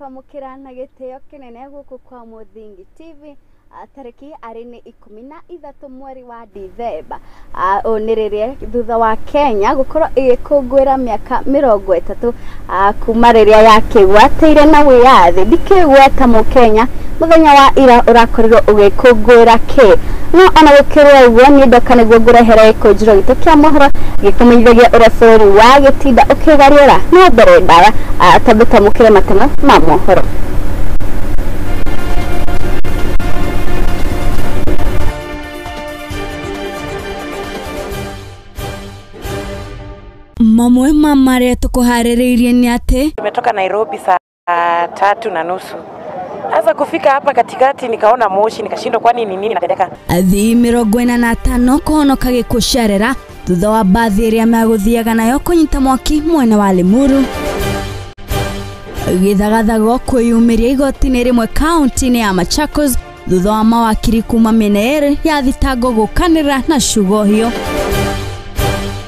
Ngũkwamũkĩra na gĩtĩo kĩnene gũkũ kwa Mũthingi TV. Tarĩki arĩ nĩ 13 mweri wa Dithemba. Ũũ nĩ rĩrĩa thutha wa Kenya gũkorwo ĩgĩkũngũĩra mĩaka 30 kuma rĩrĩa yakĩgwatĩire na wĩyathi. Ndikĩgweta mũkenya mũthenya wa ira ũrakorirwo ũgĩkũngũĩra kĩ, no ona gũkĩrĩ ũguo niĩ ndoka nĩguo ngũrehere gĩkũnjĩro gitũ kĩa mohoro gĩkũmenyithagia ũrĩa bũrũri wa gĩtinda ũkĩgariũra. No mbere ndaya tondũ twamũkĩre matemo ma mohoro. Mamwe ma marĩa tũkũharĩrĩirie nĩ atĩ tumetoka Nairobi saa 3:30. Sasa kufika hapa katikati nikaona moshi nikashindwa kwani ni nini inatendeka. Athii 45 kũhonoka gĩkuũ Sharera thutha wa mbathi ĩrĩa megũthiaga nayo kũnyita mwaki mwena wa Limuru. Gĩthagathago kwĩyumĩria igoti-inĩ rĩmwe kaunti-inĩ ya Machakos thutha wa mawakiri kuma mĩena ĩrĩ ya thitango gũkanĩra na ciugo hiyo.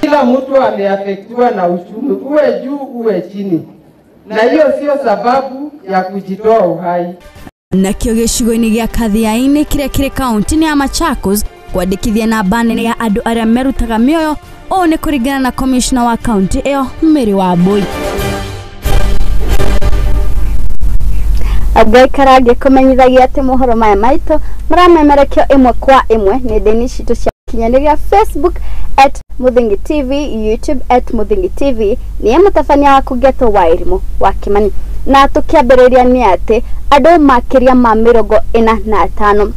Kila mtu ameafektiwa na uchumi, uwe juu uwe chini, na hiyo sio sababu ya kujitoa uhai. Nakĩo gĩcigo-inĩ gĩa Kathiainĩ kĩrĩa kĩrĩ kaunti-inĩ ya Machakos kwandĩkithia namba nene ya andũ arĩa merutaga mĩoyo. Ũũ nĩ kũringana na commissioner wa kaunti ĩyo Mary Wambui. Ngaikara ngĩkũmenyithagia atĩ mohoro maya maitũ maramemerekio ĩmwe kwa ĩmwe nenda-inĩ citũ cia kinyanĩria Facebook at Muthingi TV, YouTube at Muthingi TV. Niĩ mũtabania waku Ngeto wa Irimũ wa Kimani. Na tũkĩambĩrĩria nĩ atĩ andũ makĩria ma 45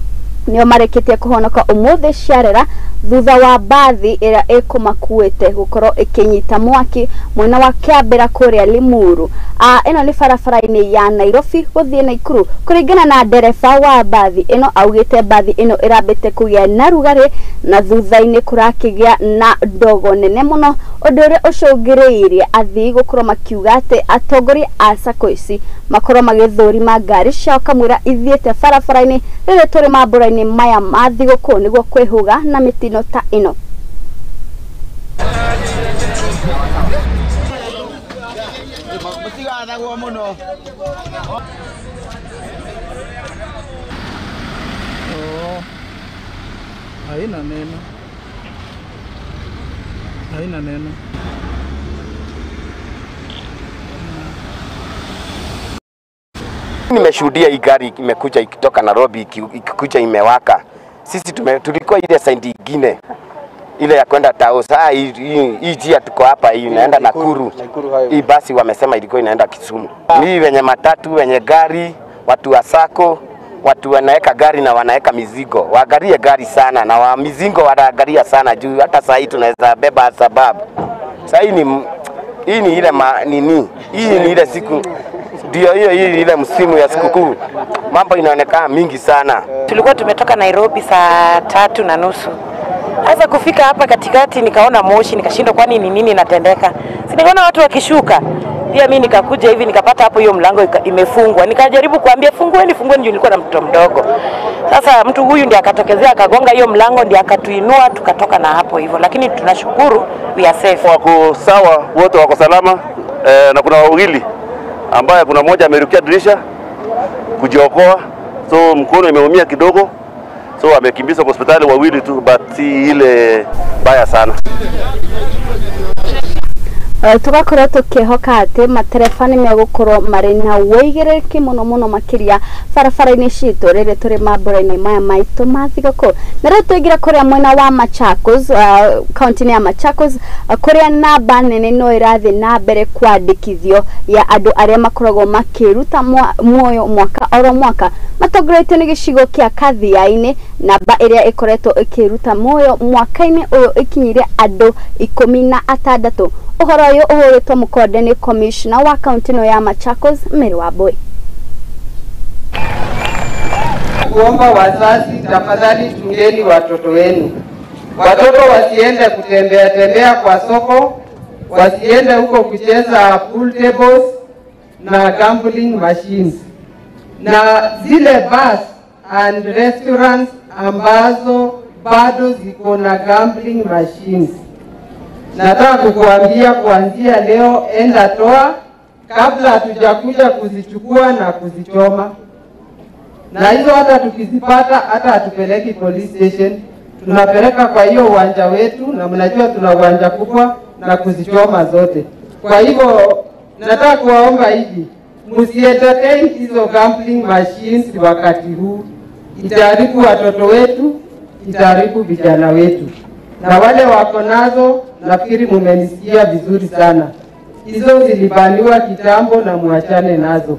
nĩo marĩkĩtie kũhonoka ũmũthĩ Sharera thutha wa mbathi ĩrĩa ĩkũmakuĩte gũkorwo ĩkĩnyita mwaki mwena wa Kĩambĩra kũrĩa Limuru. Ĩno nĩ barabara-inĩ ya Nairobi gũthiĩ Naikuru. Kũringana na ndereba wa mbathi ĩno augĩte mbathi ĩno ĩrambĩte kũgĩa na rugarĩ na thutha-inĩ kũrakĩgĩa na ndogo nene mũno, ũndũ ũrĩa ũcũngĩrĩirie athii gũkorwo makiuga atĩ atongoria a sacco ici makorwo magĩthũrima ngari ciao kamũira ithiĩte barabara-inĩ rĩrĩa tũrĩ mambũra-inĩ maya ma thigũkũ nĩguo kwĩhũga na mĩtino ta ĩno. Haina neno. Haina neno. Nimeshuhudia hii gari imekuja ikitoka Nairobi ikikuja imewaka. Sisi tulikuwa ile side nyingine ile ya kwenda Tao. Saa hii njia tuko hapa hii inaenda Nakuru. Hii basi wamesema ilikuwa inaenda Kisumu. Ni wenye matatu, wenye gari, watu wa sako, watu wanaweka gari na wanaweka mizigo. Waangalie gari sana na wa mizigo wanaangalia sana juu hata saa hii tunaweza beba sababu. Saa hii ni hii ni ile nini? Hii ni ile siku ndio hiyo, hii ile msimu ya sikukuu. Mambo inaonekana mingi sana. Tulikuwa tumetoka Nairobi saa 3:30. Sasa kufika hapa katikati nikaona moshi nikashindwa kwani ni nini inatendeka. Si nikaona watu wakishuka. Pia mimi nikakuja hivi nikapata hapo hiyo mlango imefungwa. Nikajaribu kuambia fungueni fungueni juu nilikuwa na mtoto mdogo. Sasa mtu huyu ndiye akatokezea akagonga hiyo mlango ndiye akatuinua tukatoka na hapo hivyo. Lakini tunashukuru we are safe. Wako sawa, wote wako salama. Na kuna wawili ambaye kuna mmoja amerukia dirisha kujiokoa, so mkono imeumia kidogo, so amekimbizwa kwa hospitali wawili tu, but si ile baya sana. Tugakorwo tũkĩhoka atĩ matereba nĩ megũkorwo marĩ na wũigĩrĩrĩki mũno mũno makĩria barabara-inĩ citũ rĩrĩa tũrĩ mambũra-inĩ maya maitũ ma thigũkũ. Na rĩu tũingĩre kũrĩa mwena wa Machakos, kaunti-inĩ ya Machakos, kũrĩa namba nene no ĩrathiĩ na mbere kwandĩkithio ya andũ arĩa makoragwo makĩruta muoyo mwaka oro mwaka matongoretio nĩ gĩcigo kĩa Kathiainĩ. Namba ĩrĩa ĩkoretwo ĩkĩruta muoyo mwaka-inĩ ũyũ ĩkinyire andũ 16. Ũhoro ũyũ ũhũrĩtwo mũkonde nĩ commissioner wa kaunti ĩno ya Machakos Mary Wambui. Kuomba wazazi, tafadhali chungeni watoto wenu. Watoto wasiende kutembea tembea kwa soko, wasiende huko kucheza pool tables na gambling machines. Na zile bars and restaurants ambazo bado ziko na gambling machines, nataka kukuambia kuanzia leo, enda toa. kabla hatujakuja kuzichukua na kuzichoma. Na hizo hata tukizipata hata hatupeleki police station, tunapeleka kwa hiyo uwanja wetu, na mnajua tuna uwanja kubwa, na kuzichoma zote. Kwa hivyo nataka kuwaomba hivi, msientertain hizo gambling machines wakati huu. Itaharibu watoto wetu, itaharibu vijana wetu. Na wale wako nazo, nafikiri mumenisikia vizuri sana. Hizo zilibaniwa kitambo na muachane nazo.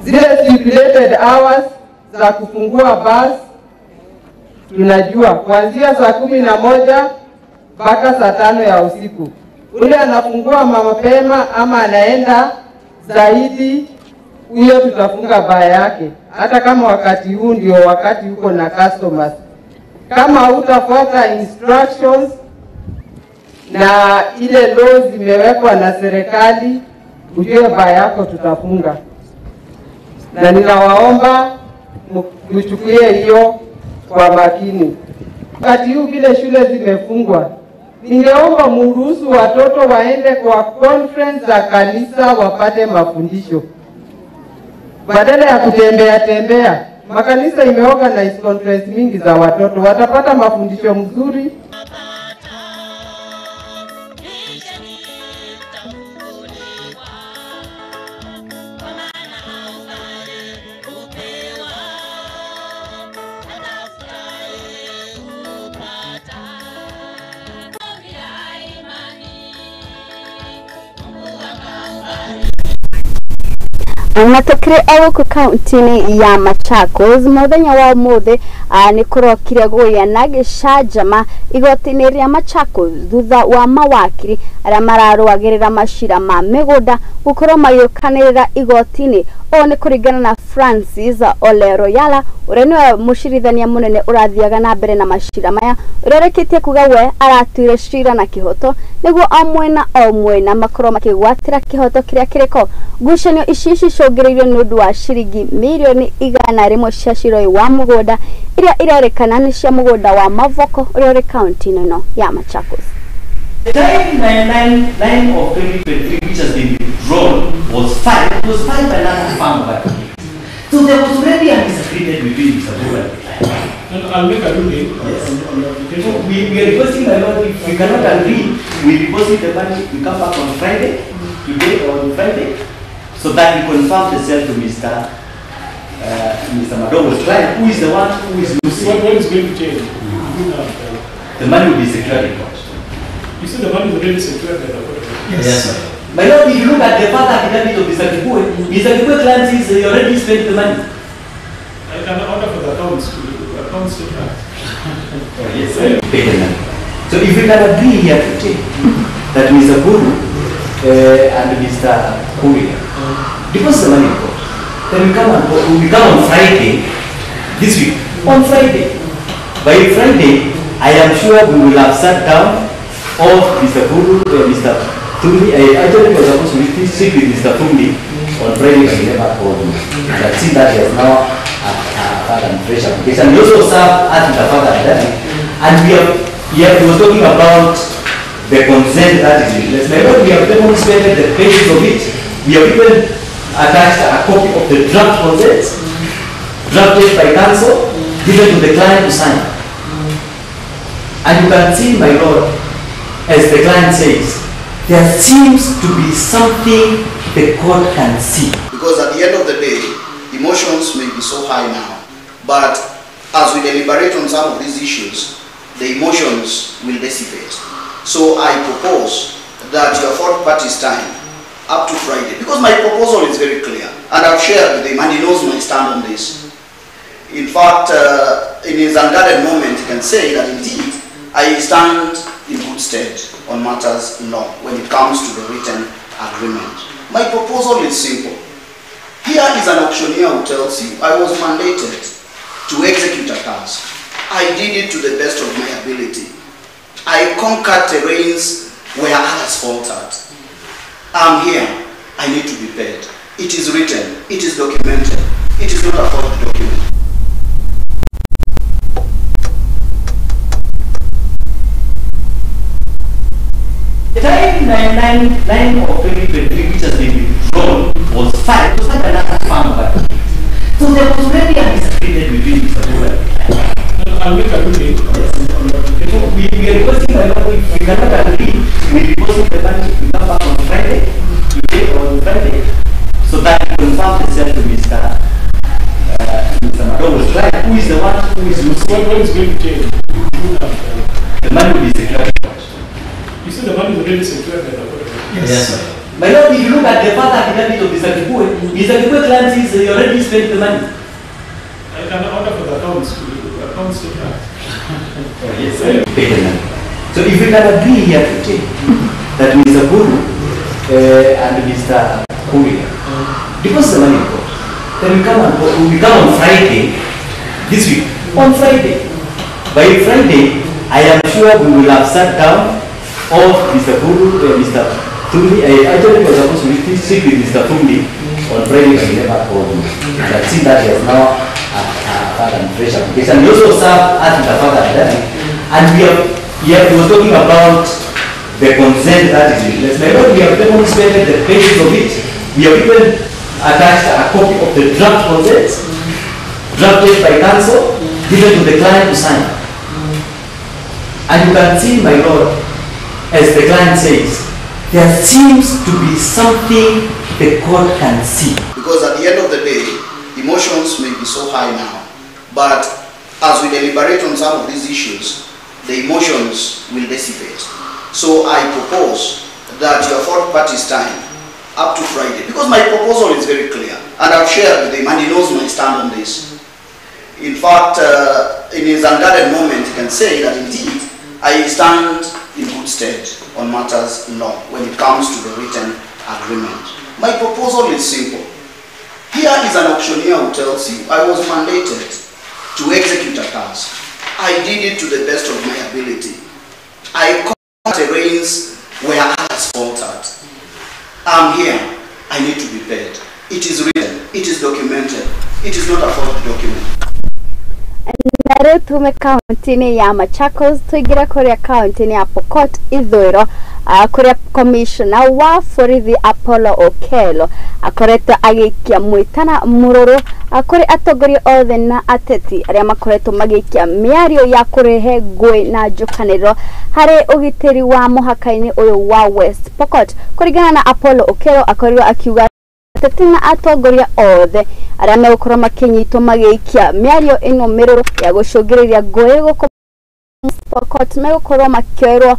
Zile stipulated hours za kufungua bus tunajua kuanzia saa 11 mpaka saa 5 ya usiku. Ule anafungua mapema ama anaenda zaidi, huyo tutafunga baa yake, hata kama wakati huu ndio wakati uko na customers. Kama hutafuata instructions na ile laws zimewekwa na serikali, ujue baa yako tutafunga. Na ninawaomba mchukue hiyo kwa makini. Wakati huu vile shule zimefungwa, ningeomba muruhusu watoto waende kwa conference za kanisa wapate mafundisho, badala ya kutembea tembea. Makanisa imeorganize conference mingi za watoto, watapata mafundisho mzuri. Na tukiri o kaunti-inĩ ya Machakos mũthenya wa ũmũthĩ nĩ kũrokire gũgĩa na gĩcanjama igoti-inĩ rĩa Machakos thutha wa mawakiri arĩa mararũagĩrĩra macira ma mĩgũnda gũkorwo magĩũkanĩrĩra igoti-inĩ. Ũũ nĩ kũringana na Francis Ole Royala ũrĩa nĩwe mũcirithania mũnene ũrathiaga na mbere na macira maya, ũrĩa ũrĩkĩtie kuga we aratuire cira na kĩhoto nĩguo o mwena o mwena makorwo makĩgwatĩra kĩhoto kĩrĩa kĩrĩko. Ngucanio ici cicũngĩrĩirio nĩ ũndũ wa ciringi mirioni 100 cia cira ũyũ wa mũgũnda iria irerĩkana nĩ cia mũgũnda wa Mavoko ũrĩa ũrĩ kaunti-inĩ ĩno ya Machakos. The time 999 of 2023, which has been withdrawn, was filed. It was filed by another firm of advocates. So there was already a disagreement between Mr. Buru and the client. And I'll make a ruling on the application. So we are requesting, my lord, if we cannot agree, we deposit the money, we come back on Friday, today or on Friday, so that we confirm the sale to Mr. Madongo's client, who is the one who is losing. What is going to change? The money will be secured in court. You see, the money is already secured by the court. Yes. Yes. My lord, if you look at the father affidavit of Mr. Kibue, Mr. Kibue claims he already spent the money. I can order for the accounts to act. Oh, yes, pay the money. So if we can agree here today that Mr. Buru and Mr. Kuria deposit the money in court, then we come on Friday, this week, on Friday. By Friday, I am sure we will have sat down of Mr. Buru, Mr. Thumbi. I actually was supposed to sit with Mr. Thumbi on Friday, but he never called me. And I've seen that he has now a fresh application. He also served as the father and we have, he was talking about the consent that is in place. My lord, we have demonstrated the basis of it. We have even attached a copy of the draft consent, drafted by counsel, given to the client to sign. And you can see, my lord, as the client says, there seems to be something the court can see. Because at the end of the day, emotions may be so high now, but as we deliberate on some of these issues, the emotions will dissipate. So I propose that you afford parties time up to Friday, because my proposal is very clear, and I've shared with him, and he knows my stand on this. In fact, in his unguarded moment, he can say that indeed, I stand in good stead on matters law when it comes to the written agreement. My proposal is simple. Here is an auctioneer who tells you, I was mandated to execute a task. I did it to the best of my ability. I conquered terrains where others faltered. I'm here. I need to be paid. It is written. It is documented. It is not a forged document. The time 999 of 2023, which has been withdrawn, was filed. It was like another farm. So there was already a disagreement between Mr. Buru and the client. I'll make a ruling. Yes. We are requesting, my lord, if we cannot agree, we deposit the money to come back on Friday, today or on Friday, so that we confirm the sale to Mr. Madongo's client, who is the one who is losing. What is going to change? The money will be secured. You see, the money is already secured by the court. Yes. Yes. My lord, if you look at the further affidavit of Mr. Kibue, Mr. Kibue claims he already spent the money. I can order for the accounts to act. Oh, yes. So if we can agree here today that Mr. Buru and Mr. Kuria deposit the money in court, then we come on Friday, this week, on Friday. By Friday, I am sure we will have sat down of Mr. Buru, Mr. Thumbi. I actually was supposed to speak with Mr. Thumbi on Friday, but he never called me. And I've seen that he has now a fresh application. He also served as the father affidavit. And we have, he was talking about the consent that is in place. My lord, we have demonstrated the basis of it. We have even attached a copy of the draft consent, drafted by counsel, given to the client to sign. And you can see, my lord, as the client says, there seems to be something the court can see. Because at the end of the day, emotions may be so high now, but as we deliberate on some of these issues, the emotions will dissipate. So I propose that you afford parties time up to Friday, because my proposal is very clear, and I've shared with him, and he knows my stand on this. In fact, in his unguarded moment, he can say that indeed, I stand in good stead on matters law when it comes to the written agreement. My proposal is simple. Here is an auctioneer who tells you, I was mandated to execute a task. I did it to the best of my ability. I caught terrains where others faltered. I'm here. I need to be paid. It is written. It is documented. It is not a forged document. Na tume kaunti-inĩ ya Machakos tuingire kuria kaunti-inĩ ya Pokot Ithũĩro kuria commissioner wa borithi Apollo Okello akoretwo agĩikia mwĩtana mũrũrũ kũrĩ atongoria othe na ateti arĩa makoretwo magĩikia mĩario ya kũrehe ngũĩ na njũkanĩrĩro harĩ ũgitĩri wa mũhaka-inĩ ũyũ wa West Pokot. Kũringana na Apollo Okello akorirwo akiuga ateti na atongoria othe arĩa megũkorwo makĩnyitwo magĩikia mĩario ĩno mĩrũrũ ya gũcũngĩrĩria ngũĩ gũkũ Pokot megũkorwo makĩoerwo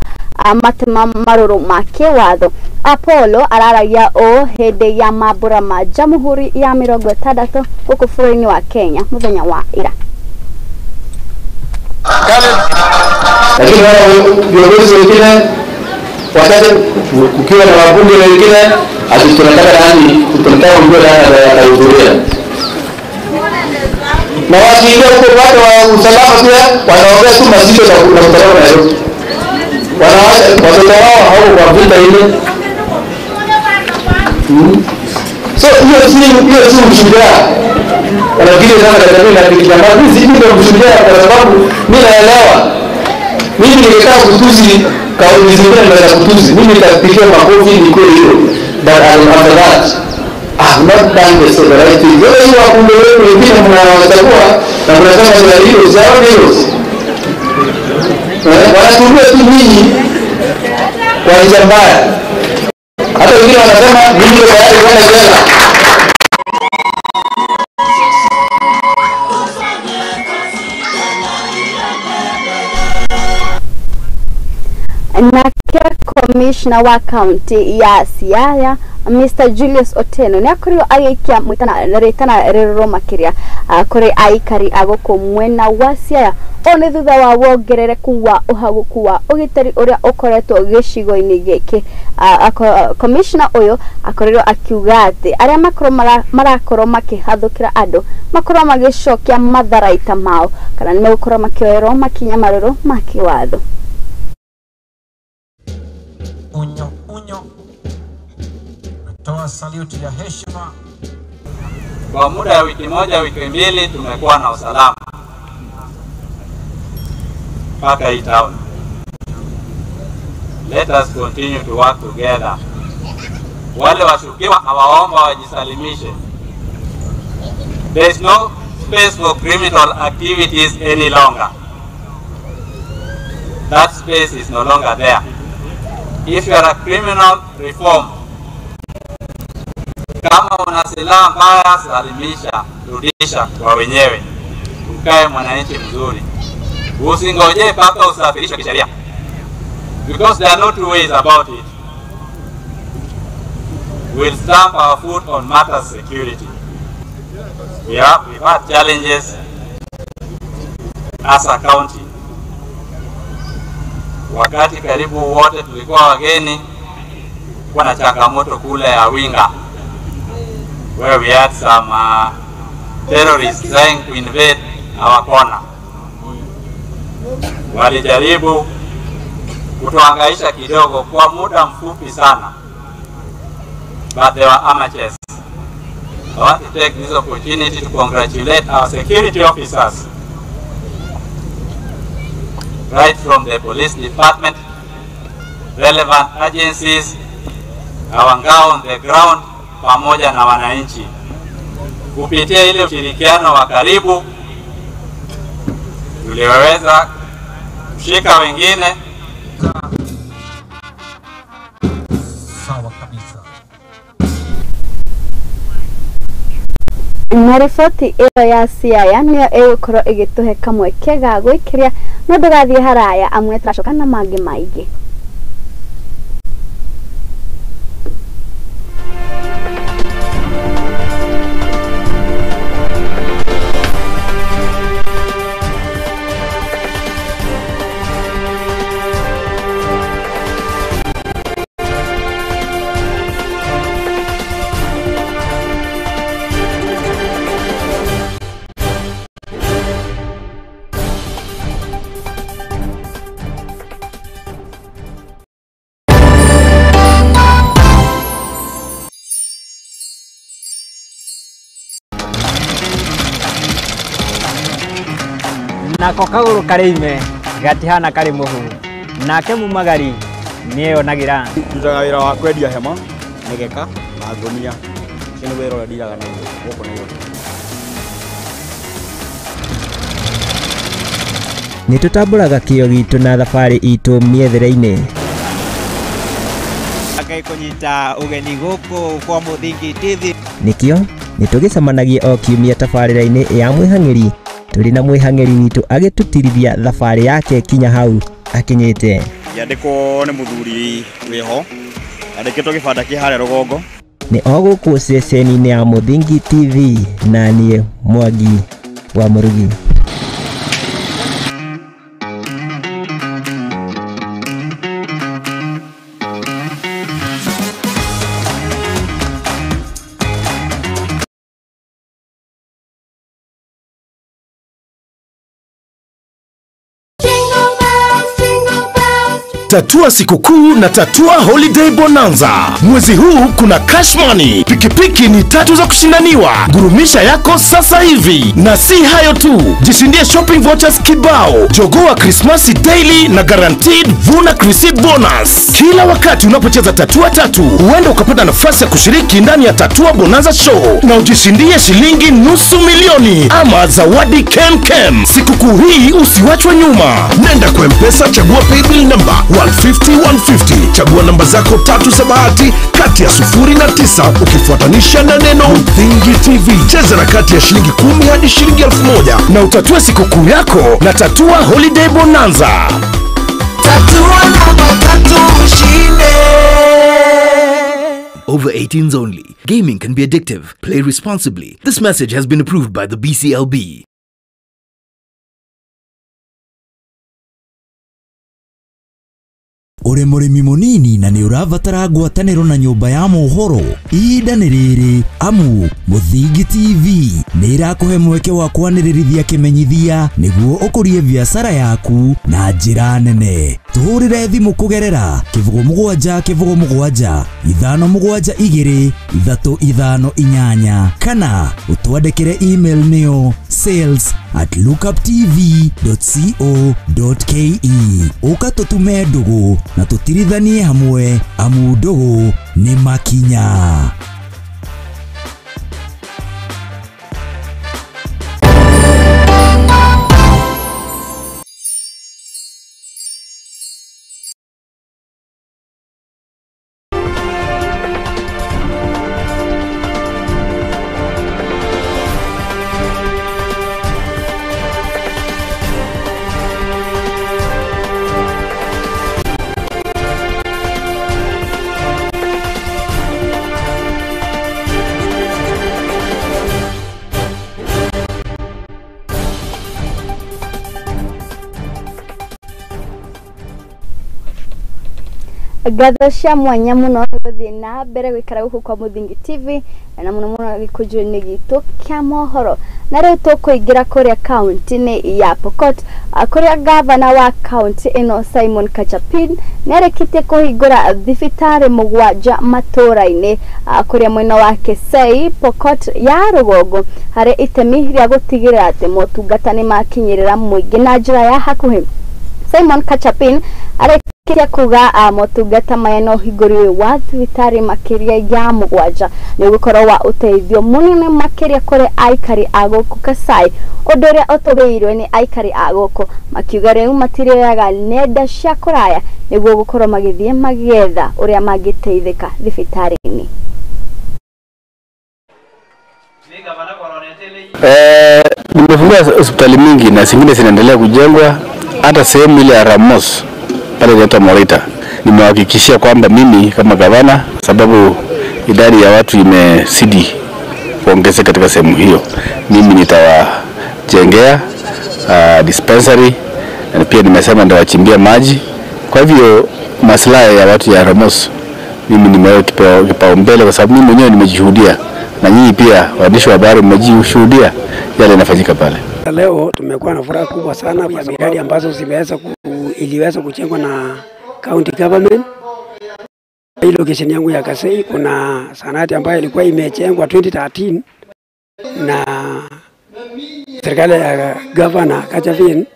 matema marũrũ ma kĩwatho. Apollo araragia ũũ hĩndĩ ya mambũra ma Jamhuri ya 60 gũkũ bũrũri-inĩ wa Kenya mũthenya wa ira. Lakini wao viongozi wengine wakati ukiwa na wabunge wengine ati tunataka nani, tunataka mjue nani atahudhuria. Na wakiingia huko watu wa usalama pia wanaongea tu mazito na usalama Nairobi. Watoto wao hao kwa vita ile. So hiyo si mshujaa. Wanafikiri sana katika mimi na kijamaa mimi si ndio mshujaa kwa sababu mimi naelewa. Mimi nilikaa kutuzi kauli zingine naweza kutuzi. Mimi nitapigia makofi ni kweli hiyo. But after that I have not done the right thing. Wewe hiyo wakumbe wewe wengine mnawachagua na mnasema ni heroes, hao heroes. Wanatumia tu nyinyi kwa njia mbaya. Hata wengine wanasema mimi ndio tayari kwenda jela. Nake commissioner wa county ya Siaya Mr. Julius Otieno nĩ akorirwo agĩikia mwĩtana rĩtana rĩrũrũ makĩria kũrĩ aikari a gũkũ mwena wa Siaya ũũ nĩ thutha wa wongerereku wa ũhagũku wa ũgitĩri ũrĩa ũkoretwo gĩcigo-inĩ gĩkĩ. Commissioner ũyũ akorirwo akiuga atĩ arĩa marakorwo makĩhathũkĩra andũ makorwo magĩcokia matharaita mao kana nĩmegũkorwo makĩoerwo makinya marũrũ ma kĩwatho. Unyo unyo natoa saluti ya heshima. Kwa muda ya wiki moja, wiki mbili tumekuwa na usalama mpaka hii town. Let us continue to work together. Wale washukiwa nawaomba wajisalimishe. There is no space for criminal activities any longer. That space is no longer there. If you are a criminal, reform. Kama una silaha mbaya, salimisha, rudisha kwa wenyewe. Ukae mwananchi mzuri. Usingoje mpaka usafirishwe kisheria. Because there are no two ways about it. We'll stamp our foot on matters security. We've had challenges as a county. Wakati karibu wote tulikuwa wageni, kuwa na changamoto kule ya Winga, where we had some terrorists trying to invade our corner. Walijaribu kutuhangaisha kidogo kwa muda mfupi sana, but they were amateurs. I want to take this opportunity to congratulate our security officers, right from the police department, relevant agencies, our ngao on the ground, pamoja na wananchi. Kupitia ile ushirikiano wa karibu, tuliweza kushika wengine. Sawa kabisa. Na riboti ĩyo ya Siaya nĩyo ĩgũkorwo ĩgĩtũhe kamweke ga gwĩkĩria no ndũgathiĩ haraya amwe tũracoka na mangĩ maingĩ. Nako kaguru karĩ ime gatihana karĩ mũhu nake mumagari nĩeyonagira. Ndutaga wĩra wa kwendia hema, mĩgeka na ngũnia. Ũcio nĩ wĩra ũrĩa ndiraga naguo gũkũ Nairobi. Nĩ tũtambũraga kĩo gitũ na thabarĩ itũ mĩethere-inĩ. Ngai kũnyita ũgeni gũkũ kwa Mũthingi TV. Nĩkĩo nĩtũgĩcemanagia o kiumia tabarĩra-inĩ ya Mwĩhang'ĩri tũrĩ na mwĩhang'ĩri witũ agĩtũtirithia thabarĩ yake kinya hau akinyĩte. Yandĩkwo nĩ mũthuri wĩho, yandĩkĩtwo gĩbanda kĩ harĩa rũgongo. Nĩ o gũkũ ceceni-inĩ ya Mũthingi TV na niĩ Mwangi wa Mũrugi. Tatua sikukuu na Tatua Holiday Bonanza. Mwezi huu kuna cash money, pikipiki ni 3 za kushindaniwa. Gurumisha yako sasa hivi. Na si hayo tu, jishindie shopping vouchers kibao, jogoa Christmas daily na guaranteed vuna Christmas bonus. Kila wakati unapocheza Tatua 3, huenda ukapata nafasi ya kushiriki ndani ya Tatua Bonanza Show na ujishindie shilingi 500,000 ama zawadi kemkem. Sikukuu hii usiwachwe nyuma. Nenda kwa M-Pesa, chagua paybill number 150 150. Chagua namba zako 3 za bahati kati ya 0 na 9 ukifuatanisha na neno Muthingi TV. Cheza na kati ya shilingi 10 hadi shilingi 1000 na utatue sikukuu yako na Tatua Holiday Bonanza. Tatua namba 3 ushinde. Over 18s only. Gaming can be addictive. Play responsibly. This message has been approved by the BCLB. Uri murimi munini na ni urabatara ngwataniro na nyumba ya mohoro ihinda ni riri amu Muthingi TV ni irakuhe mweke wa kwanĩrĩrithia kĩmenyithia nĩguo ũkũrie biacara yaku na njĩra nene. Tũhũrĩre thimũ kũgerera 07 07 572 358 kana ũtwandĩkĩre email nĩyo sales@lookuptv.co.ke. Ũka tũtume ndũgũ na tũtirithanie hamwe, amu ndũgũ nĩ makinya. Ngatho cia mwanya muno gũthiĩ na mbere gũikara gũkũ kwa Mũthingi TV na mũno mũno gĩkũnjũ-inĩ gitũ kĩa mohoro. Na rĩu tũkũingĩra kũrĩa kaunti-inĩ ya Pokot, kũrĩa gavana wa kaunti ĩno Simon Kachapin nĩarĩkĩtie kũhingũra thibitarĩ 7 matũũra-inĩ kũrĩa mwena wa Kisei, Pokot ya rũgongo, harĩ itemi rĩa gũtigĩrĩra atĩ motungata nĩmakinyĩrĩra mũingĩ na njĩra ya hakuhĩ. Simon Kachapin arĩkĩtie kuga motungata maya na ũhingũri wa thibitarĩ makĩria ya 7 nĩ ũgũkorwo wa ũteithio mũnene makĩria kũrĩ aikari a gũkũ Kasai, ũndũ ũrĩa ũtũgĩirwo nĩ aikari a gũkũ makiuga rĩu matirĩoyaga nenda cia kũraya nĩguo gũkorwo magĩthiĩ magĩetha ũrĩa mangĩteithĩka thibitarĩ-inĩ. Nimefungua hospitali mingi na zingine zinaendelea kujengwa, hata sehemu ile ya Ramos pale inaitwa Morita. Nimewahakikishia kwamba mimi kama gavana, sababu idadi ya watu imezidi kuongezeka katika sehemu hiyo, mimi nitawajengea dispensary na pia nimesema nitawachimbia maji. Kwa hivyo maslahi ya watu ya Ramos mimi nimeweka kipaumbele, kwa sababu mimi mwenyewe nimejishuhudia na nyinyi pia waandishi wa habari mmejishuhudia yale yanafanyika pale. Leo tumekuwa na furaha kubwa sana ya miradi ambazo iliweza kujengwa na county government. Hii location yangu ya Kasei kuna sanati ambayo ilikuwa imejengwa 2013 na serikali ya governor Kachapin,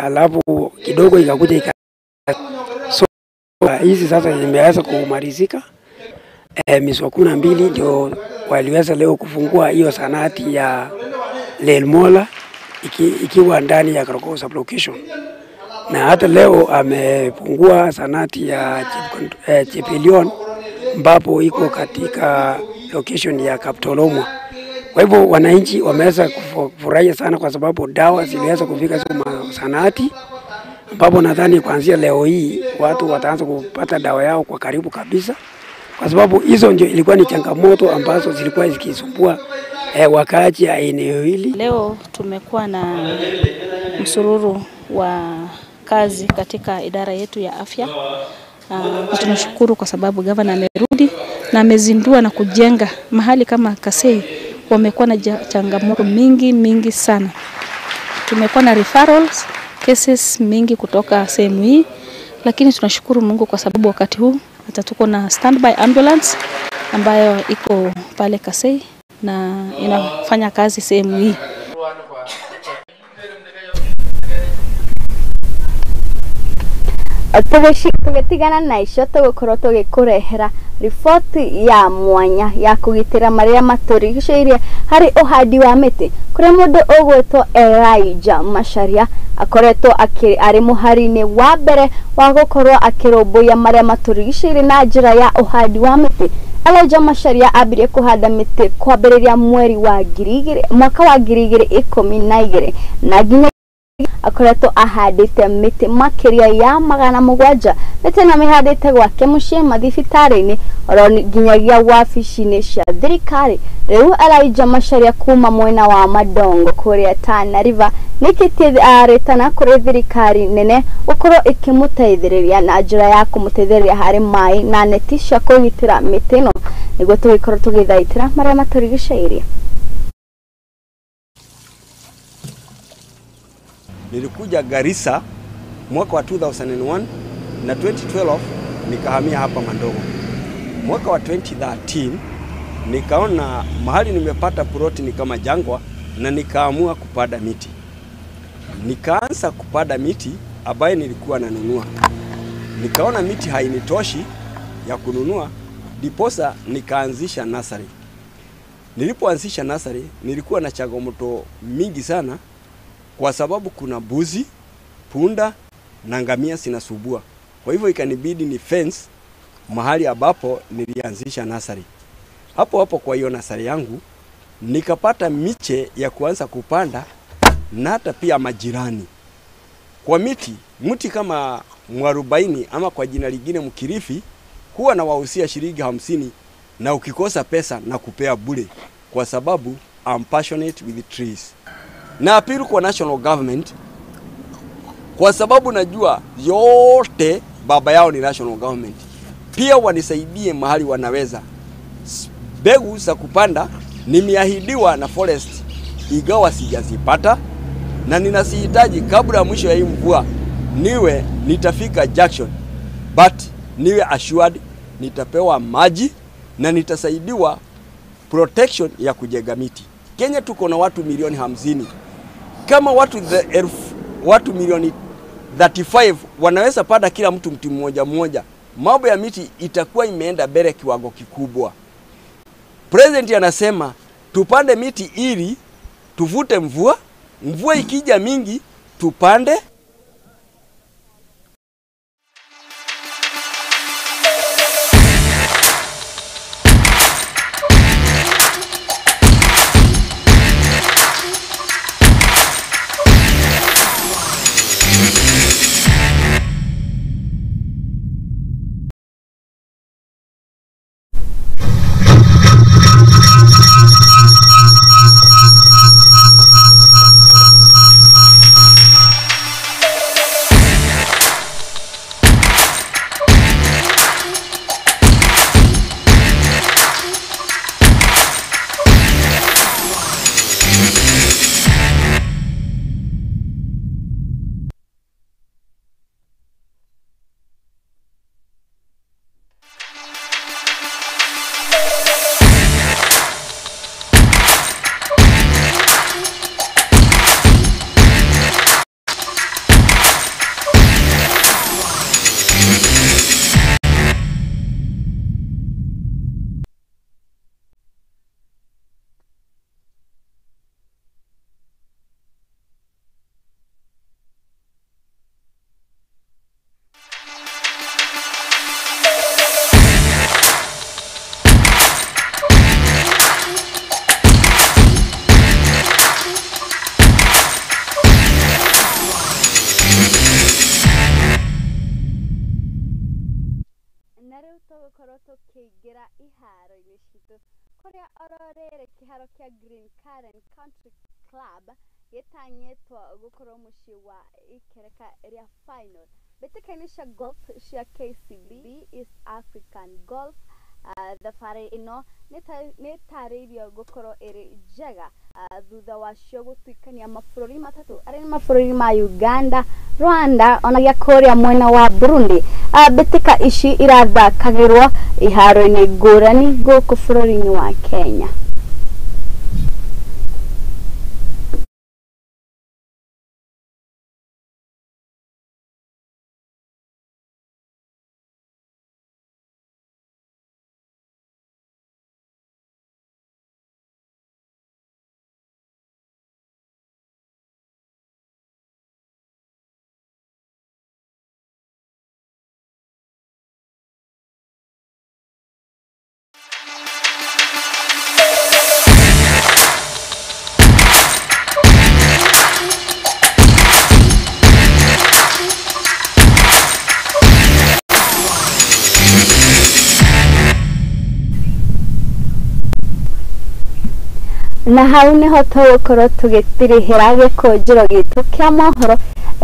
alafu kidogo ikakuja so hizi sasa imeweza kumalizika. Mwezi wa 12 ndio waliweza leo kufungua hiyo sanati ya Lelmola ikiwa ndani ya Karoko sublocation, na hata leo amefungua sanati ya Chepelion ambapo iko katika location ya Kaptolomwa. Kwa hivyo wananchi wameweza kufurahia sana kwa sababu dawa ziliweza kufika sanati, ambapo nadhani kuanzia leo hii watu wataanza kupata dawa yao kwa karibu kabisa, kwa sababu hizo ndio ilikuwa ni changamoto ambazo zilikuwa zikisumbua wakaaji ya eneo hili. Leo tumekuwa na msururu wa kazi katika idara yetu ya afya. Tunashukuru kwa sababu gavana amerudi na amezindua na kujenga mahali kama Kasei. Wamekuwa na changamoto mingi sana. Tumekuwa na referrals cases mingi kutoka sehemu hii, lakini tunashukuru Mungu kwa sababu wakati huu hata tuko na standby ambulance ambayo iko pale Kasei na inafanya kazi sehemu hii. Tũgĩtigana na icio tũgũkorwo tũgĩkũrehera riboti ya mwanya ya kũgitĩra marĩa matũrigicĩirie harĩ ũhandi wa mĩtĩ, kũrĩa mũndũ ũgwĩtwo Elijah Macharia akoretwo arĩ mũhari-inĩ wa mbere wa gũkorwo akĩrũmbũiya marĩa matũrigicĩirie na njĩra ya ũhandi wa mĩtĩ. Elijah Macharia ambirie kũhanda mĩtĩ kwambĩrĩria mweri wa mwaka wa 2012 na nginya akoretwo ahandĩte mĩtĩ makĩria ya 700. Mĩtĩ ĩno amĩhandĩte gwake mũciĩ, mathibitarĩ-inĩ, oro nginyagia wabici-inĩ cia thirikari. Rĩu Elijah Macharia kuma mwena wa Madongo kũrĩa Tana River nĩkĩtie rĩtana kũrĩ thirikari nene gũkorwo ĩkĩmũteithĩrĩria na njĩra ya kũmũteithĩrĩria harĩ maĩ na neti cia kũgitĩra mĩtĩ ĩno nĩguo tũgĩkorwo tũgĩthaitĩra marĩa matũrigicĩirie. Nilikuja Garissa mwaka wa 2001 na 2012 nikahamia hapa Mandogo. Mwaka wa 2013 nikaona mahali nimepata ploti ni kama jangwa, na nikaamua kupanda miti. Nikaanza kupanda miti ambayo nilikuwa nanunua. Nikaona miti hainitoshi ya kununua, ndiposa nikaanzisha nursery. Nilipoanzisha nursery, nilikuwa na changamoto mingi sana kwa sababu kuna mbuzi, punda na ngamia zinasumbua. Kwa hivyo ikanibidi ni fence mahali ambapo nilianzisha nursery. Hapo hapo kwa hiyo nursery yangu nikapata miche ya kuanza kupanda na hata pia majirani. Kwa miti, mti kama mwarobaini ama kwa jina lingine mkirifi, huwa nawahusia shilingi 50 na ukikosa pesa na kupea bure kwa sababu I'm passionate with the trees. Na appeal kwa national government kwa sababu najua yote baba yao ni national government. Pia wanisaidie mahali wanaweza. Mbegu za kupanda nimeahidiwa na forest, ingawa sijazipata na ninasihitaji kabla mwisho ya hii mvua niwe nitafika junction, but niwe assured nitapewa maji na nitasaidiwa protection ya kujenga miti. Kenya tuko na watu milioni 50. Kama watu milioni 35 wanaweza panda kila mtu mti mmoja mmoja, mambo ya miti itakuwa imeenda mbele kiwango kikubwa. President anasema tupande miti ili tuvute mvua, mvua ikija mingi tupande. Tukiingira iharo-inĩ citũ kũrĩa oro rĩrĩ kĩharo kĩa Green Karen Country Club gĩtanyĩtwo gũkorwo mũciĩ wa ikereka rĩa final mbĩtĩka-inĩ cia golf cia KCB East African Golf. Thabarĩ ĩno nĩ ĩtarĩirio gũkorwo ĩrĩ njega thutha wacio gũtuĩkania mabũrũri matatũ arĩa nĩ mabũrũri ma Uganda, Rwanda onagia kũrĩa mwena wa Burundi. Mbĩtĩka ici irathakagĩrwo iharo-inĩ ngũrani gũkũ bũrũri-inĩ wa Kenya. Na hau niho tũgũkorwo tũgĩtirihĩra gĩkũnjĩro gitũ kĩa mohoro.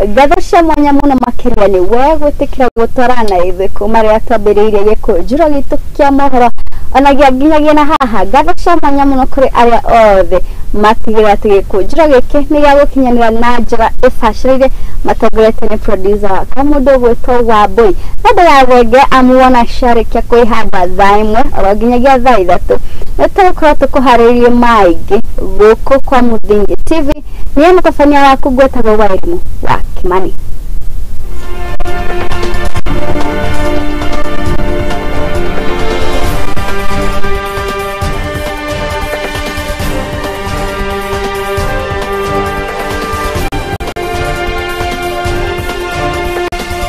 Ngatho cia mwanya mũno makĩria nĩ we gwĩtĩkĩra gũtwarana na ithuĩ kuma rĩrĩa twambĩrĩirie gĩkũnjĩro gitũ kĩa mohoro onagia nginyagia na haha. Ngatho cia mwanya mũno kũrĩ arĩa othe matigĩrĩra atĩ gĩkũnjĩro gĩkĩ nĩ gĩa gũkinyanĩra na njĩra ĩbacĩrĩire, matongoretio nĩ producer wakwa mũndũ ũgwĩtwo Wambũi. Na ndũgathenge amu wona ciarĩkia kwĩhamba thaa 1 oro nginyagia thaa 3 nĩ tũgũkorwo tũkũharĩirie maingĩ. ĩngĩ gũkũ kwa Mũthingi TV. Niĩ mũtabania waku ngwetagwo Wairimu wa Kimani.